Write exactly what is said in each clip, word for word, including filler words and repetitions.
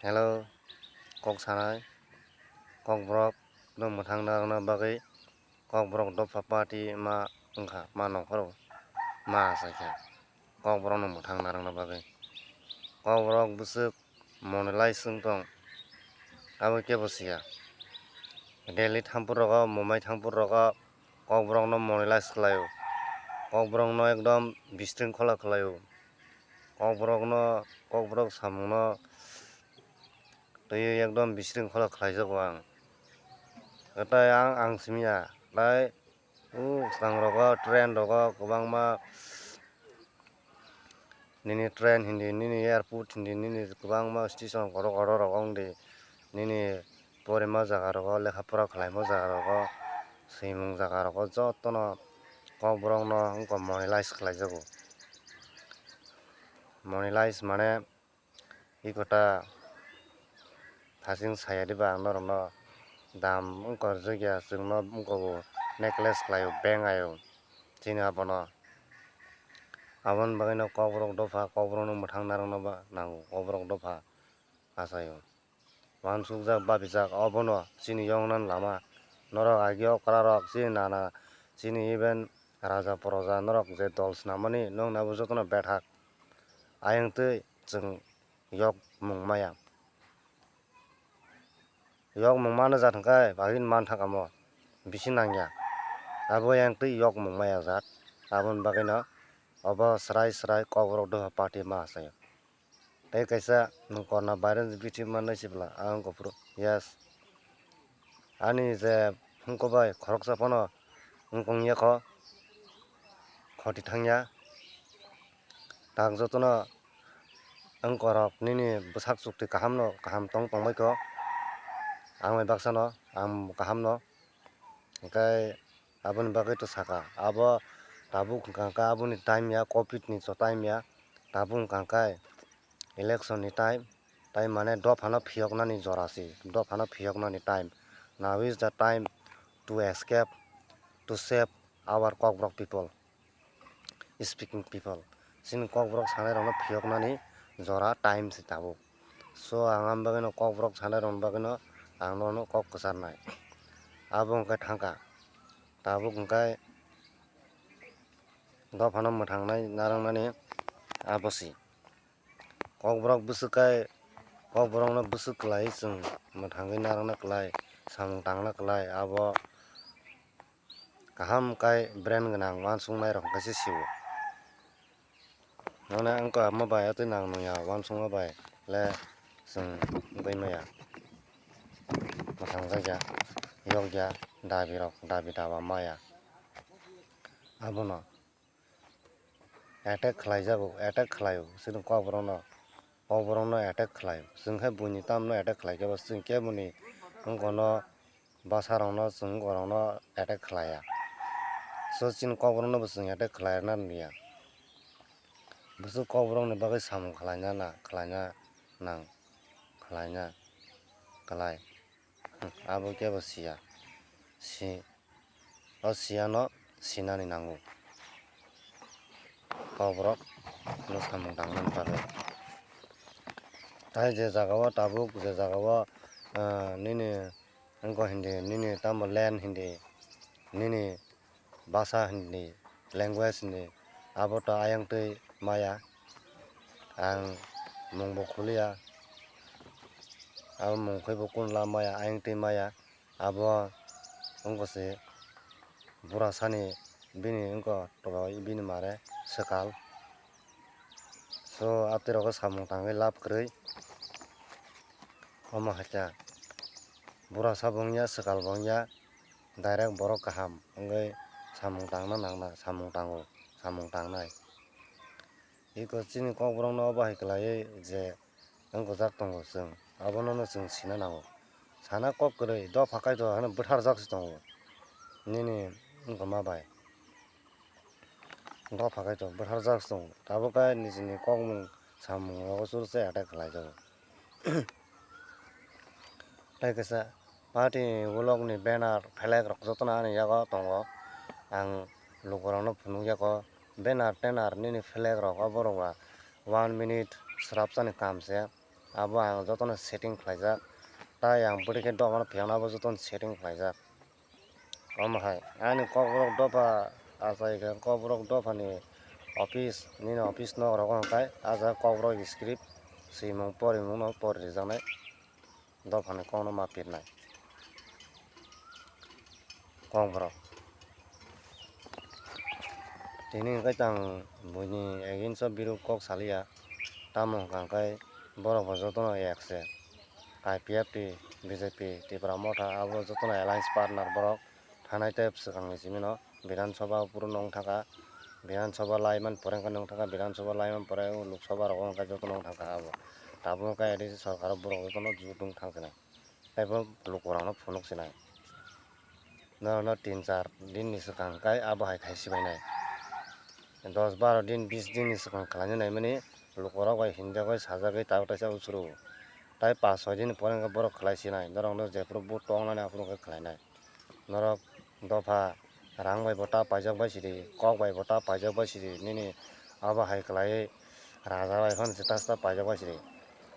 Hello, kok sanai, kokborok no mwthang narwkna bagwi kokborok dopha party ma wngkha, ma nongkhoro ma achaikha kokborok no mwthang narwkna bagwi. Kokborok bwswk monolize wng tong, abo kebo siya. Delhi thampur rogo, Mumbai thampur rogo kokborok no monolize khlaio, kokborok no ekdom bisring khola khlaio, kokborok no, kokborok samung no twi ekdom bisring khola khlaijago ang. Tei ang, ang simiya, tei o swkang rogo, train rogo kwbangma nini train hindi, nini airport hindi, nini kwbangma station kotor kotor rogo wngdi, nini porima jaga rogo, lekha pora khlaima jaga rogo, swimung jaga rogo jotono kokborok no wngkha monolize khlaijago. Monolize mane Ekota thasing saya diba ang norokno dam wngkha rwjakya, chwngno wngkha bo necklace khlaio, beng aio chini abono. Aboni bagwino kokborok dopha, kokborokno mwthang narwkno ba nango, kokborok dopha achaio. Uansukjak babijak obono chini yoknani lama. Norok agi okra rok chini nana, chini even raja proja norok je dol swnamani nwng nabo jotono bethak. Ayang twi chwng yok mung maya. Yok mung mano jat hwnkhe bagwino man thangkamo bisi nangya. Abo yang twi yok mung maya jat. Aboni bagwino obo srai srai kokborok dopha party ma achaio. Tei kaisa nwng korna baireni bithi mannai sibla ang kuphuru. Yes. Ani je hwnkhe bai khoroksa phano wngkong yakho khoti thangya. Tak jotono wngkorok nini bwsak chukti kahamno kaham tong tongbaikho. Ang bai baksano ang kahamno. Hwnkhe aboni bagwi to saka, abo tabuk hwnkha khe aboni time ya, covid ni so time ya, tabuk hwnkha khe election ni time, tai mane dophano phiyoknani jora se, dophano phiyoknani time. Now is the time to escape, to save our Kokborok people, speaking people. Chini Kokborok sanai rokno phiyoknani jora time se tabuk. So ang am bagwino Kokborok sanai rokni bagwino ang nono kok kwcharnai. Abo hwnkhe thangkha. Tabuk hwnkhe dophano mwthangnai narwknani abo se. Kokborok bwswk khe, kokborokno bwswk kwlai chwng mwthangwi narwkna kwlai, samung tangna kwlai, abo kaham khe brain gwnang uansuknai rok hwnkhe se sio. Mane wngkha omo bai atwi nang nungya uansukma bai le chwng wngwi maya. Mwthangjakya, yokya, dabi rok, dabi daba maya. Abono attack khlaijago, attack khlaio, chini kokborokno, kokborokno attack khlaio. Chwng khe buini tamno attack khlaikhe bo chwng keboni wngkha no bwsarokno chwng borokno attack khlaiya. So chini kokborokno bo chwng attack khlaina nangya. Bwswk kokborokni bagwi samung khlaina na, khlaina nang, khlaina, kwlai. Abo kebo siya. Si, o siyano sinani nango. Kokborok no samung tangnani bagwi. Tai je jagao tabuk, je jagao, ah, nini wngkha hindi, nini tamo land hindi, nini basa hindi, language hindi, abo to ayang twi maya. Ang mungbo khuliya. Abo mung khe bo kun la maya, ayang twi maya. Abo wngkha se burasani bini wngkha toro bini mare swkal. So, atwi rogo samung tangwi lab kwrwi. Omo hai khe burasa bo wngya, swkal bo wngya, direct borok kaham wngwi samung tangna nangna, samung tango, samung tangnai. Iko chini kokborokno obo hai kwlaiwi je wng kwchak tongo chwng, abono no chwng sina nango. Sana kok kwrwi, dopha kaitor hano bwtharjak se tongo nini wngkha ma bai. Dopha kaitor bwtharjak se tongo, tabuk khe nijini kokmung samung rogo churse attack khlaijago. Tei kisa party ni ulok ni banner flag rok jotono ani yago tongo. Ang lukurok no phunukya kho banner tenar nini flag rok oborok ba one minute swrapsa ni kam se. Abo ang jotono setting khlaijak. Tai ang bwrwi khe dophano phiyokno abo jotono setting khlaijak. Omo hai ani Kokborok dopha achai khe Kokborok dophani office, nini office nok rogo hwnkhe ah jaga Kokborok script swimung porimungno pori rijaknai. Dophani kokno ma pirnai Kokborok. Tini hwnkhe tang buini against o biruk kok saliya, tamo hwnkha hwnkhe borok bo jotono ek se, I P F T, B J P, Tipra Motha abo jotono alliance partner borok thanai tei swkangni simino. Bidhan Sabha phuru nong thaka, Bidhan Sabha laiman pore wngkha nong thaka, Bidhan Sabha laiman pore Lok Sabha rogo wngkha joto nong thangkha abo. Tabuk wngkha A D C sorkar o borok jotono jutung thang sinai. Tei bo lukurokno phunuk sinai. Norokno tin char din ni swkang kai abo hai khai sibainai. Dos baro din bis din ni swkang khlaina naimani lukurok bai hinjagwi sajagwi tabuk taisa usru. Tai pas soi din pore wngkha borok khlai sinai. Norokno jephuru vote tongnani aphuru wngkha khlainai. Norok dopha rang bai bo ta paijak bai sidi, kok bai bo ta paijak bai sidi, nini abo hai kwlaiwi raja bai phano se ta ta paijak bai sidi.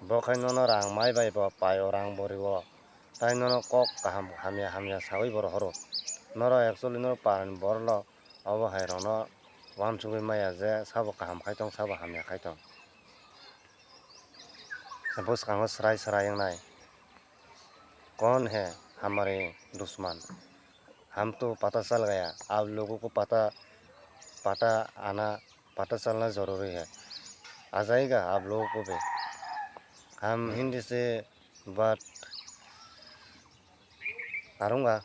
Bo khai nono rang mai bai bo paio, rang bo rio, tai nono kok kaham hamya hamya sawi bo rohoro. Norok actually norok parani borok rok abo hai rokno uansugwi maya je sabo kaham khai tong, sabo hamya khai tong. Bwskango swrai swrai wngnai. कौन है हमारे दुश्मन? हम तो पता चल गया, आप लोगों को पता, पता आना, पता चलना ज़रूरी है। आ जाएगा आप लोगों को भी। हम हिंदी से बात करूँगा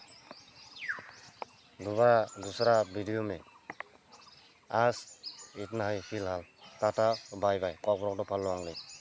दोबारा दूसरा वीडियो में। आज इतना ही फिलहाल, tata bye bye, Kokborok dopha long live।